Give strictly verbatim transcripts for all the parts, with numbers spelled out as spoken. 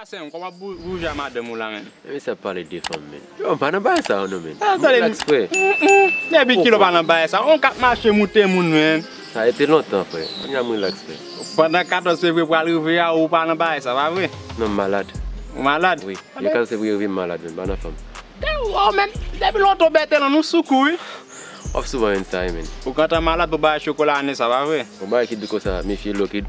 Sa se yon kòman bou- bouje a madanm ou la menm. Men sa pale de fanm, men. Yo, m pa nan bagay sa yo non, men. Ah, tande, relax, frè. Mm, mm. Depi kilè w pa nan bagay sa? On k ap mache moute moun, men. Sa rete lontan, frè. Kounye a m relax, frè. Pandan katòz fevriye pral rive a, ou pa nan bagay sa, pa vre? Non, m malad. Ou malad? Wi. Lè katòz fevriye rive, m malad, men. M pa nan fòm. Tè ou, men, depi lontan w bètè lan, nou sou kou, wi. W ap souvan jwenn sa, wi, men. Ou gentan malad pou bagay chokola ane sa, pa vre? Yon bagay ki di konsa, mefye lo kid.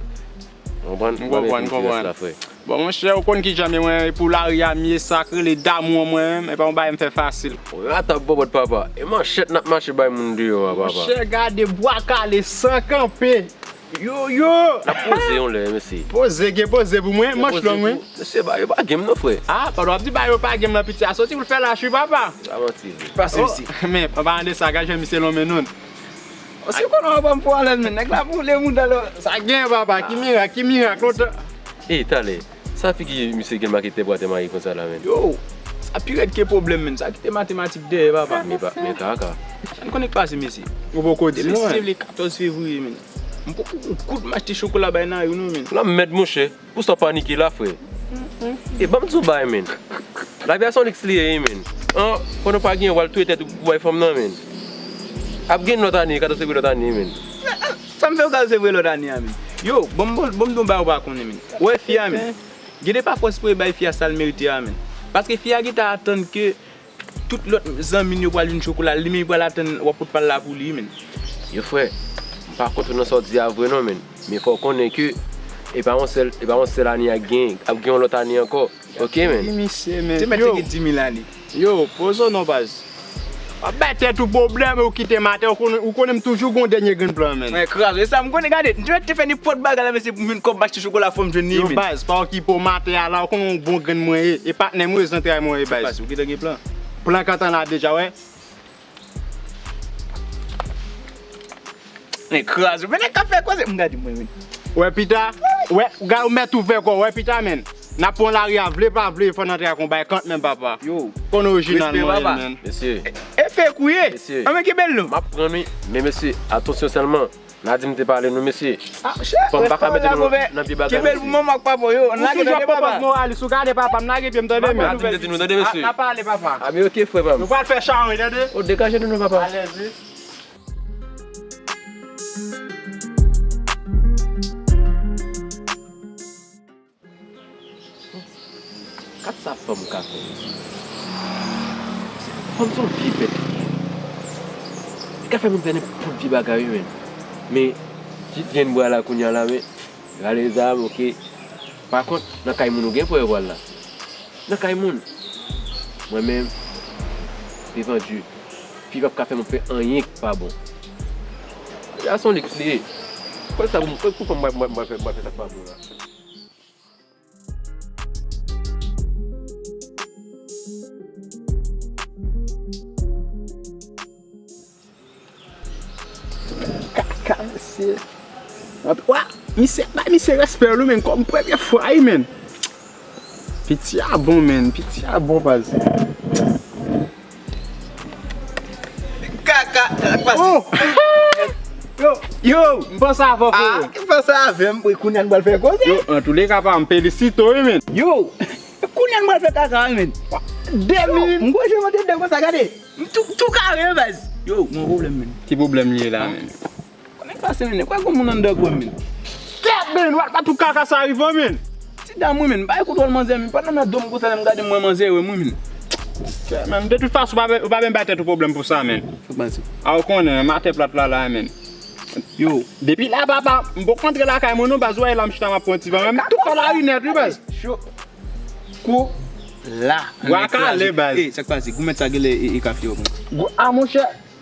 Konprann? M konprann, m konprann. Bon, monchè, ou konn kijan m ye mwen, pou lari a m ye, sa k rele damou an mwen menm, e pa yon bagay m fè fasil. Rata bòbòt, papa. E manchèt n ap mache bay moun deyò a, papa. Monchè, gade bwa kale san kanpe. Yo, yo! N ap poze yon lè, mesye. Poze, gen poze pou mwen, manch long, wi. Mesye, ba yo pa gen m non, frè. Ah, pandan w ap di ba yo pa gen m nan, piti a soti pou l fè lach, wi, papa. Pa manti, vre. Pase isi. Men, pa pale de sa, gade jan misye lonmen nou. Osi konnen w ap ban m pou alèz, men nèg la boule mouda lò. Sa gen, papa, ki mirak, ki mirak, lontan. E, talè, sa figi misye gen make tè bwa tè mayi konsa la, men. Yo, sa pi rèd ke pwoblèm, men. Sa kite matematik dèyè, papa. Men pa, men kaka. Sa n konnen k pase, mesye. Ou poko di nou, se le katòz fevriye, men. M poko gon kout m achte chokola bay Nayou, non, men. Lanmèd, monchè. Pou sa w panike la, frè. E ban m di w bagay, men. Lavi a se yon liks li ye, men. An, pandan w pa genyen, w al touye tèt ou pou bay fanm nan, men. Ap gen lòt ane, katòz fevriye lòt ane, men. Sa m fè w katòz fevriye lòt ane a, men. Yo, ban m, ban m, ban m di w bagay ou pa konnen, men. Ou wè fi a, men. Gen de pafwa w espere bay fi a sa l merite a, men. Paske fi a gentan atann ke tout lòt zanmi l yo pral jwenn chokola, li menm li pral atann w ap pot pa l la pou li, men. Yo, frè, m pa kont ou nan sa w di a vre non, men. Men fò w konnen ke e pa yon sèl, e pa yon sèl ane ap gen, ap gen yon lòt ane ankò. Oke, men. Di misye, men. Ti mèt yo, se gen di mil ane. Yo, poze w non, baz. W ap bay tèt ou pwoblèm, ou kite m atè, ou konnen, ou konnen m toujou gon dènye grenn plan, men. Mwen kraze, e sa m konnen, gade, m te mèt te fè nenpòt bagay la, men se pou m jwenn kòb m achte chokola, fò m jwenn li, men. Yo, baz, pa okipe w, m atè a la, ou konnen yon bon grenn mwen ye, e patnè m wi, zantray mwen ye, baz. Ou gentan gen plan? Plan k antan la deja, wè. Men kraze, men nèg k ap fè koze, m gade mwen, men. Wè pita, wè, gade ou mèt ouvè kò w, wè pita, men. N ap pran lari a, vle pa vle, fò n antre ak yon bay kant menm, papa. Yo. Konn orijinal mwen ye, men. Mesye. E, e fek ou ye? Mesye. Anben kenbe l non. M ap pran wi, men mesye, atansyon sèlman. N a di m te pale nou, mesye. Ah, chè, fò m pa ka mete nou nan vye bagay, mesye. Kenbe l pou manman ak papa w yo. Ou toujou ap pran moralis, ou gade papa m, lage pye m, tande, men. N a di m te di nou, tande, mesye. N a pale, papa. Ah, men oke, frè pa m. Nou pral fè chawony, tande. O, degaje nou non, papa. Alèz wi. Gad sa fanm ka fè. Fanm se yon vye bèt li ye. Li ka fè moun fè nenpòt vye bagay wi, men. Men, jis gen bwa la kounye a la, men. Rale zam, oke. Pa kont, nan kay moun ou gen pou wè vwal la. Nan kay moun. Mwen menm, devan Dye, fi p ap ka fè moun fè anyen k pa bon. Gason liks li ye. Kwè sa pou mwen, kwè pou mwen, mwen, mwen, mwen fè, mwen fè sa k pa bon la. Kaka, mesye. Wa, misye, bay misye respè, wi, men, kòm premye fwa, wi, men. Piti a bon, men, piti a bon, baz. Kaka, sa k pase? Oh! Yo, yo, m panse avè w, frè. Ah, m panse avè m, wi, kounye a n pral fè koze. Yo, antouleka, pa m felisite w, wi, men. Yo, kounye a n pral fè kaka, wi, men. De minit. M gwo je mande de konsa, gade. M tou, tou kare, baz. Yo, gon pwoblèm, men. Ki pwoblèm li ye la, men? Konnen k pase, men, kwè gon moun anndan kò m, men. Kèt, men, w ap bat tout kaka sa rive, men. Ti dam, wi, men, bay kout wòl manzè, men, pandan nan do m konsa, lè m gade m wè manzè, wè mwen, men. Kèt, men, de tout fason, ou pa, ou pa menm bay tèt ou pwoblèm pou sa, men. Sa k pase? A, ou konnen, matè plat la, la, men. Yo. Depi la, papa, m poko antre lakay mwen, non, baz, ou wè la, m chita, m ap pran ti van, men, m tou fè lari nèt, wi, baz. Cho. Kou la. Bwa kale, baz. E, sa k pase? Goumèt sa genlè e, e ka fè yo bon. Gou-, a, monchè.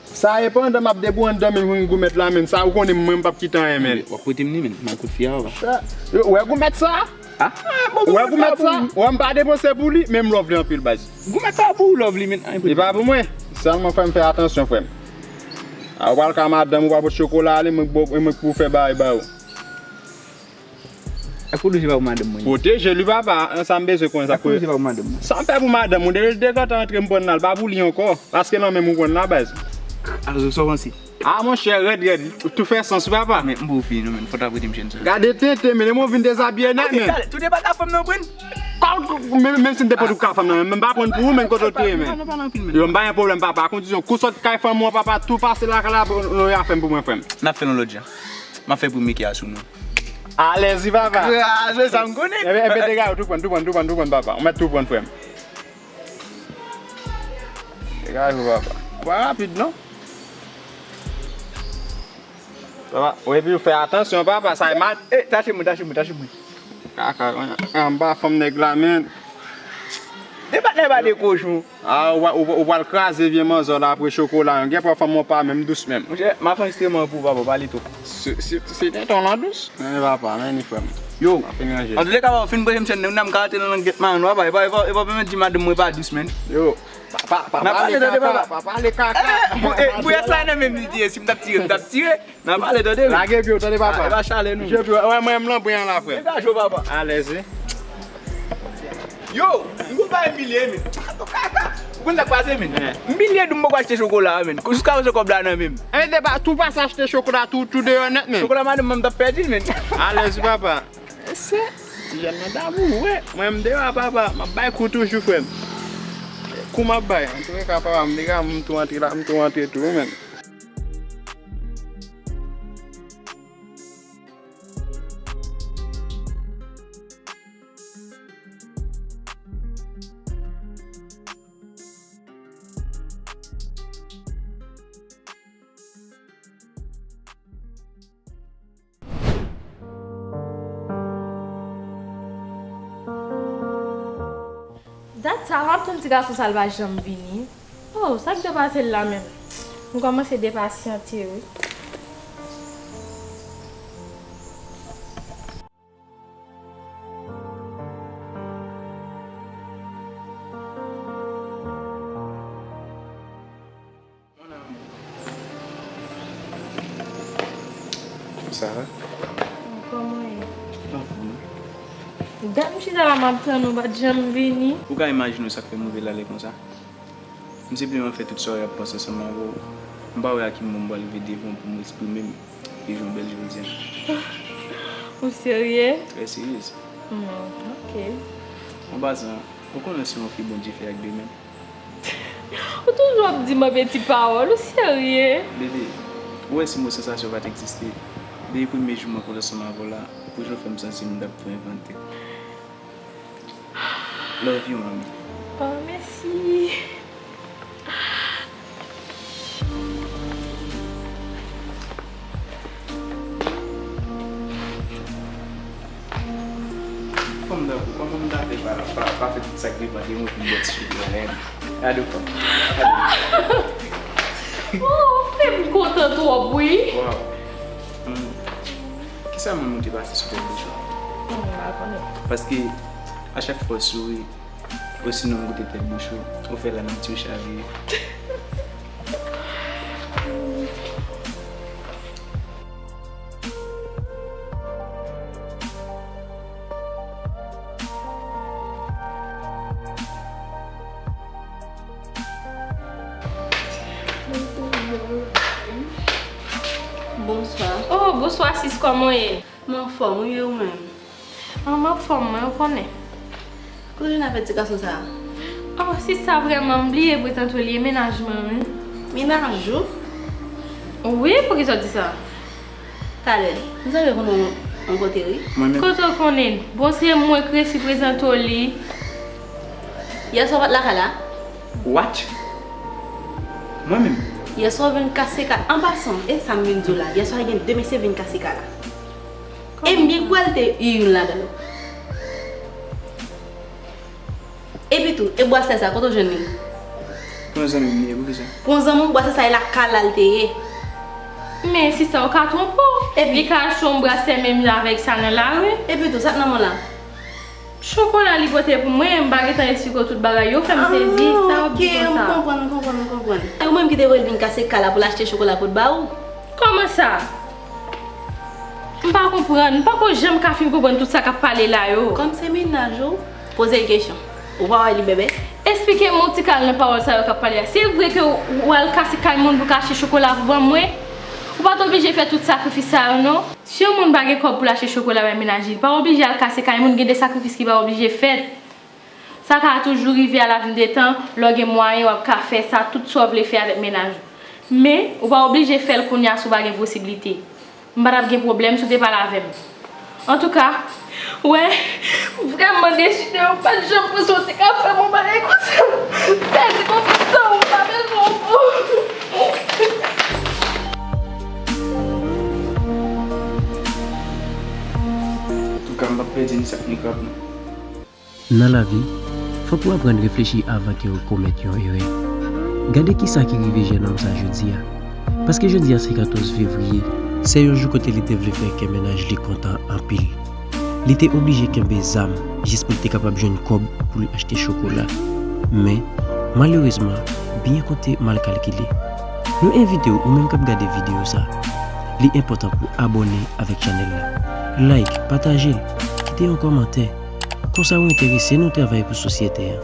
Sa e pandan m ap debouye anndan men, men goumèt la, men sa ou konnen mwen m p ap kite anyen, men. W ap prete m li, men. M al kot fi a, papa. Sa, yo, wè goumèt sa? Ah, bon, wè goumèt sa? Wè m pa depanse pou li, men m love li anpil, baz. Goumèt pa pou ou love li, men. Li pa pou mwen. Sèlman fè m fè atansyon, frè m. A, ou pral ka madanm, ou pral pot chokola ale, mwen k bo-, mwen k pou fè bagay ba ou. Ak pwoteje pa pou madanm mwen. Pwoteje li, papa. An, sa m bezwen konnen sa. Ak pwoteje pa pou madanm mwen. Sa m fè pou madanm ou, de, de gentan antre m pran nan l, pa pou li ankò. Paske nan men m ou pran nan, baz. Alò, sa w panse? A, monchè, rèd, rèd. Tou fè sans, wi, papa. Men, m pou fini, non, men. Fò w ta prete m chèn sa. Gade tenten, men, lè mwen vin dezabiye nèt, men. Talè, tout e pa ka fanm nan pran. Menm, menm si m te pot ou ka fanm nan, men m pa pran pou ou, men kote w te ye, men. Yo, m pa gen pwoblèm, papa. A kondisyon, kou sot kay fanm ou an, papa, tou pase lakay la, nou ya fè m pou mwen, frè m. N ap fè l yon lòt jan. M ap fè premye ki a sou nou. Alèzi, papa. Kraze sa m konnen. Enben, enben, dega yo, tou pran, tou pran, tou pran, tou pran, papa. Ou mèt tou pran, frè m. Dega yo, papa. Ou pa rapid, non? Papa, ou epi ou fè atansyon, papa, sa e mat. Eh, tache mwen, tache mwen, tache mwen. Kaka, an ba fanm nèg la, men. De patnè pa de kochon. Ah, ou, ou, ou pral kraze vye manzè la apre chokola. Gen pwa fanm ou pa menm dous menm. Monchè, m ap fè enstriman pou papa, pale tou. Se, se, se tonton lan dous. Men papa, men ni frè m. Yo. An tou le ka, papa, fin branche m chèn nan, m ka antre nan langèt mayon, papa. E pa, e pa, e pa pèmèt di madanm mwen pa dous, men. Yo. Pa, pa, pa pale kaka, pa pale kaka. Pou yès la nan menm li di, si m t ap tire, m t ap tire. Nan pale, tande, wi. Lage pye w, tande, papa. E pa chale, nou. Pye w, wè, mwen, m lanbren an la, frè. Degaje w, papa. Alèz, wi. Yo, m gon bagay m bliye, men. Ou konn sa k pase, men? M bliye di m poko achte chokola, men. Jiska prezan kòb la nan men m. Enben, tou pase achte chokola, tou, tou deyò nèt, men. Chokola madanm mwen, m t ap pèdi l, men. Alèz, wi, papa. Mesye, ti jèn nan damou, wi. Mwen, m deyò a, papa. M ap bay kou toujou, frè m. Kou m ap bay. Antouleka, papa, m deja, m tou antre la, m tou antre tou, wi, men. Dat sa, m ap tann ti gason sa, l pa janm vini. Oh, sa k depase l la menm? M kòmanse depasyante, wi. Sa va? Kòman w ye? Anfòm, wi. Dat m chita la, m ap tann ou, ou pa t janm vini. Ou ka imajine w sa k fè m rive la lè konsa? M senpleman fè tout sa w ap panse ansanm avè w. M pa wè a ki moman m pral rive devan w pou m eksprime m. Epi jwe yon bèl jodi a. Ou serye? Trè serye. Hmm, ok. An pasan, ou konnen se yon fi Bondye fè ak de men. Ou toujou ap di m anpil ti pawòl, ou serye? Bebe, ou wè si mo sansasyon pa t egziste, depi premye jou m rankontre ansanm avè w la, ou toujou fè m santi m t ap tou envante. Love you, manmi. Oh, mèsi. Fanm tankou, kòman m ta fè pa, pa, pa fè tout sa k depann de mwen pou m bwè ti chokola, men. Gade fanm. Gade. Oh, fè m kontan twòp, wi. Wow. Hmm. Kisa moun ou te pase sou tèt bouch ou? Hmm, m pa konnen. Paske a chak fwa w souri, osinon m goute tèt bouch ou, ou fè lanan m ti chavire. Bonswa. Oh, bonswa, sis, kòman w ye? M anfòm, wi, e ou menm? Ah, m anfòm, mwen, ou konnen. Kote w jwenn avèk ti gason sa a? Oh, sista, vrèman, m bliye prezante w li, e mennaj mwen, wi. Mennaj ou? Wi, poukisa w di sa? Talè, m sanble konnen w yon kote, wi. Mwen menm. Kote w konnen? Bon, se mwen k resi prezante w li. Yèswa w pa t lakay la? What? Mwen menm? Yèswa w vin kase kay la. An pasan, e sa m vin di w la. Yèswa gen de mesye vin kase kay la. E m byen kwè l te youn ladan yo. Epi tou, e bwasè sa, kote w jwenn li? Pou yon zanmi m li ye, poukisa? Pou yon zanmi w, bwasè sa, e lakay la l te ye. Men, sista, ou ka twonpe w. Epi? Li ka achte yon bwasè menm jan avèk sa nan lari. Epi tou, sa k nan men w la? Chokola li pote pou mwen, m pa gentan eksplike w tout bagay yo, fè m sezi, sa w ap di konsa? Ah, ok, m konprann, m konprann, m konprann. E ou menm ki te voye l vin kase kay la pou l achte chokola pou l ba ou? Kòman sa? M pa konprann, m pako janm ka fin konprann tout sa k ap pale la yo. Kòm se mennaj ou, poze l kesyon. Ou pa wè li bèbè? Eksplike m yon ti kal nan pawòl sa yo k ap pale a. Se vre ke w, w al kase kay moun pou w ka achte chokola pou ban mwen? Ou pa t oblije fè tout sakrifis sa yo, non. Si yon moun pa gen kòb pou l achte chokola bay mennaj li, li pa oblije al kase kay moun, gen de sakrifis ki pa oblije fèt. Sa ka toujou rive a lavendetan, lè w gen mwayen w ap ka fè sa, tout sa w vle fè avèk mennaj ou. Men, ou pa oblije fè l kounye a si w pa gen posiblite. M pa t ap gen pwoblèm si w te pale avè m. Antouka, ou wè, m vrèman desi de ou, m pa t janm panse w te ka fè m yon bagay konsa. Pèdi konfyans nan ou, m pa bezwen w pou. Antouka, m p ap pèdi ni sak ni krab non. Nan lavi, fòk ou aprann reflechi avan ke ou komèt yon erè. Gade kisa ki rive jennonm sa jodi a. Paske jodi a se katòz fevriye, se yon jou kote li te vle fè kè mennaj li kontan anpil. Li te oblije kenbe zam jis pou l te kapab jwenn kòb pou l achte chokola. Men, malerezman, byen konte mal kalkile. Nou envite w, ou menm k ap gade videyo sa, li enpòtan pou abòne avèk chanèl la. Like, pataje l, kite yon kòmantè. Konsa ou enterese nou travay pou sosyete an.